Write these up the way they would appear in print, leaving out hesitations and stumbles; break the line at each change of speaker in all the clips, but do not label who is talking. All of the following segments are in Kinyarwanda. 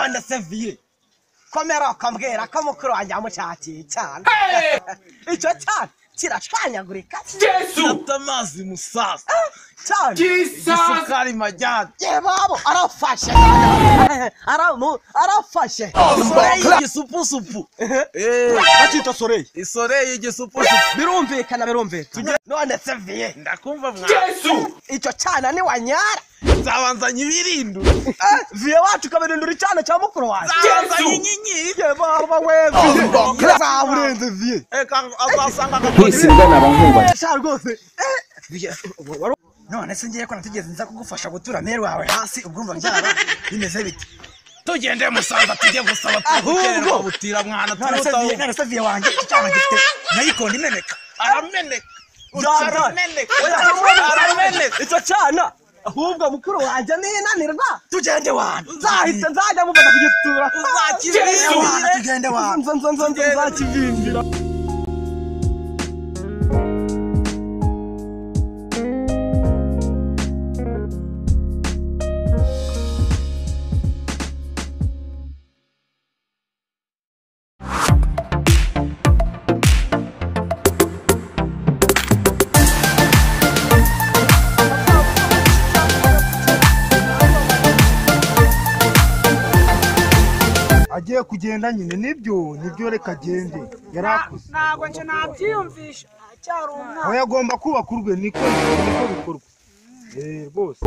None se viye komera ukambwira ko mukuru wanjye yamushakiye cyane. Icyo cyane kirashwanyagurika.
Yesu amazi musaza
cyane.
Isukari majyana.
Ye babo arafashe. Arafashe.
Igisupusupu.
Bakita soreyi.
Isoreyi igisupusupu.
Birumvikana birumvikana. None se viye
ndakumva mwana. Yesu
icyo cyana ni wanyara.
Nzabanza nyibirindura.
Viye wacu kabirindura icyana cya mukuru wanjye.
Nzabanza nyinyinyiri.
Ye baba we viye. Zaburenze viye.
Azasanga
nkwisindana bankuba.
Sha rwose. None se ngiye ko natigeze nza kugufasha gutura mero wawe hasi ubwumva byaba bimeze bite?
Tugende musaza tujye gusaba tugukererwa butira mwana
turuta. None se viye wanjye icyana gifite nayikondi imeneka.
Arameneka. Arameneka. Arameneka.
Icyo cyana ahubwo mukuru wanjye ninanirwa tugende wana nzahita nzajya mufata kugitura
uzakivimbira
tugende wana nzakivimbira.
Agiye kugenda nyine nibyo nibyo reka agende yarakuze.
Ntago nje nabyiyumvisha acyari umwana.
Oya agomba kubaka urwe niko niko bikorwa. Rwose.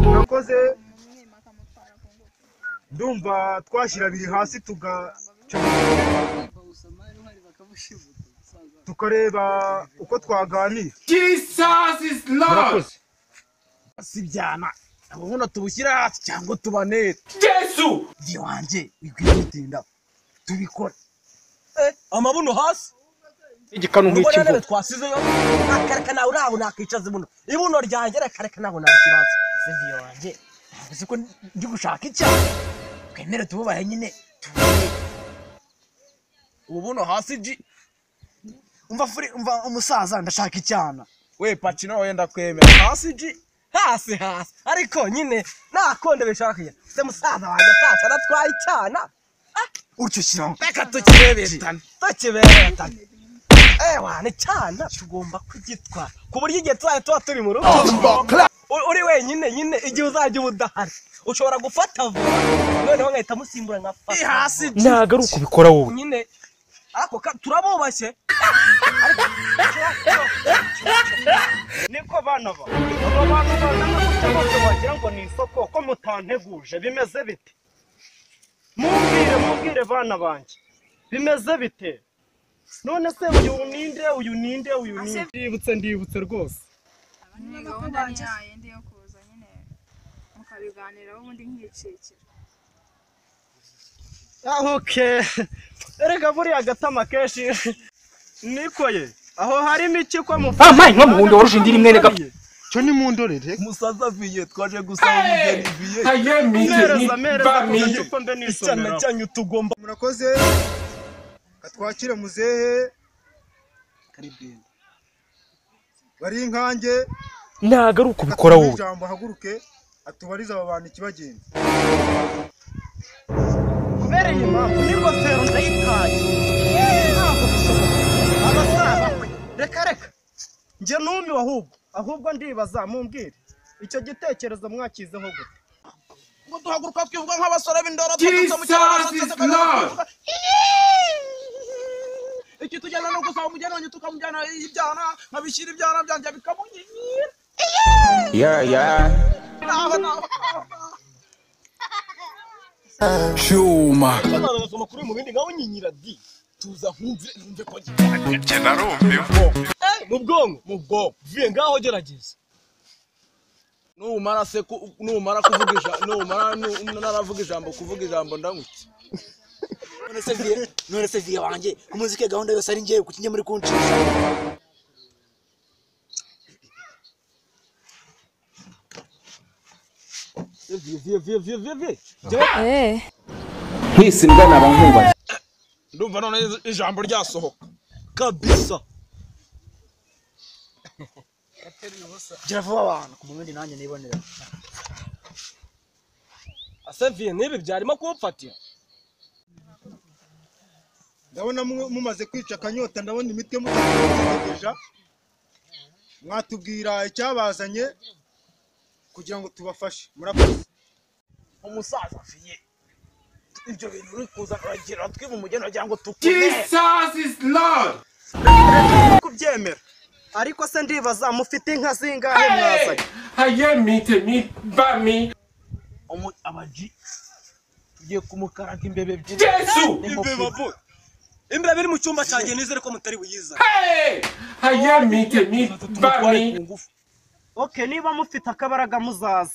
Murakoze. Ndumva twashyira biri hasi tukareba uko twaganira.
Jesus is Lord. Sibyana ubuno tubushyira hasi cyangwa tubanere. Yesu
viye wanjye wikwiye gutinda tubikora. Amabuno hasi
igikanu nk'ikivu
twasizeyo akareka nawe uraho nakicaza ibuno ibuno ryanjye reka nawe nakiraza. Se viye wanjye uzi ko ndi gushaka icyaha twemere tububahe nyine tubone
ubuno hasi ji.
Umva furi umva umusaza ndashaka icyana.
We pacino wenda kwemera hasi ji
hasi hasi ariko nyine nakonde bishaka se musaza wanjye atasha aratwaye icyana. Urcyo shyira
reka tukiberetane
tukiberetane. Ewa ni cyana tugomba kugitwara ku buryo igihe tuzajya tuba turi mu rugo uri wenyine nyine igihe uzajya ubudahari ushobora gufata vuba noneho nkahita musimbura nkafata
hasi.
Ntago ari ukubikora wowe
nyine ariko turabubashye.
Niko bana ba aba bantu bazana gutya bose wagira ngo ni isoko ko mutanteguje bimeze bite? Mumbwire mumbwire bana banjye bimeze bite? None se uyu ninde uyu ninde uyu ninde? Ndibutse ndibutse rwose.
Ni gahunda ni yayindi yo kuza nyine mukabiganiraho ubundi nkicikira.
Okay. Erega buriya gatama kenshi nikoye aho harimo iki ko mufata
amayi nko muhundo warusha indiri mwene gapfa
cyo ni mundorere
musaza viye twaje gusaba umugeni viye
mereza mereza kuko mbe nisomera
icyana cyanyu tugomba.
Murakoze katwakire muzehe
karibwende
bari inkange.
Ntago ari ukubikora wowe.
Ijambo haguruke atubariza aba bantu ikibagenza.
Kubera iyi mpamvu n'ingofero ndayitaye ntabwo bishoboka abasaza reka reka njye numiwe ahubwo ahubwo ndibaza mumbwire icyo gitekerezo mwakizeho gute?
Ngo duhaguruka twivuga nk'abasore b'indoro
Jesus.
Iki tujyana no gusaba umugeni wanjye tukamujyana ibyana nkabishyira ibyana byanjye bikamunyinyira.
Yeah yeah.
Naho naho.
Cyuma.
Amakuru kuri mu bindi ngaho nyinyira di
tuza nkumve numve ko
ngiye narumva.
Mu bwonko mu bwonko viye ngaho gerageza.
Numara se numara kuvuga numara naravuga ijambo kuvuga ijambo ndangutse.
None se viye none se viye wanjye kumuzike gahunda yose ari ngiye kukinye muri kuncisha.
Viye viye viye viye viye.
Nkisimbwa naba nkubaye.
Ndumva none ijambo ryasohoka
kabisa.
Gira vuba abantu ku mubindi nanjye nibonera.
Ase viye, n'ibi byarimo kumfatira.
Ndabona mumaze kwica akanyota, ndabona imitwe mutategereje. Mwatubwira icyabazanye kugira ngo tubafashe. Murakoze.
Umusaza viye, ibyo bintu uri kuza uragira twiba umugeni wagira ngo tukunere.
Jesus is Lord.
Kubyemera, ariko se ndibaza mufite inka zingahe mwazanye?
Ayé mi tèmi bá mi.
Abaji tugiye kumukaraga imbeba ebyiri.
Jésù.
Imbeba bo, imbeba iri mu cyumba cyanjye, nizere ko mutari buyiza.
Hey! Ayé mi tèmi bá mi.
Ku ngufu.
Okay, niba mufite akabaraga muzaza,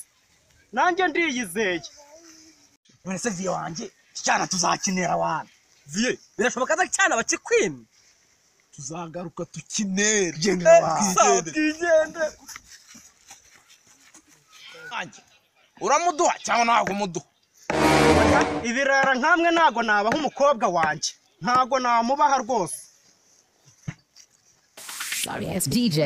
nanjye ndiyizeye.
None se viye wanjye, iki cyana tuzakinera wana.
Viye, birashoboka ko cyana bakikwimye.
Tuzagaruka tukinere.
Tugendera wana.
Sawa, twigende.
Uramuduha cyangwa ntabwo umuduha?
Ibirara nkamwe ntago nabaha umukobwa wanjye, ntago namubaha rwose.
Sorry ass DJ.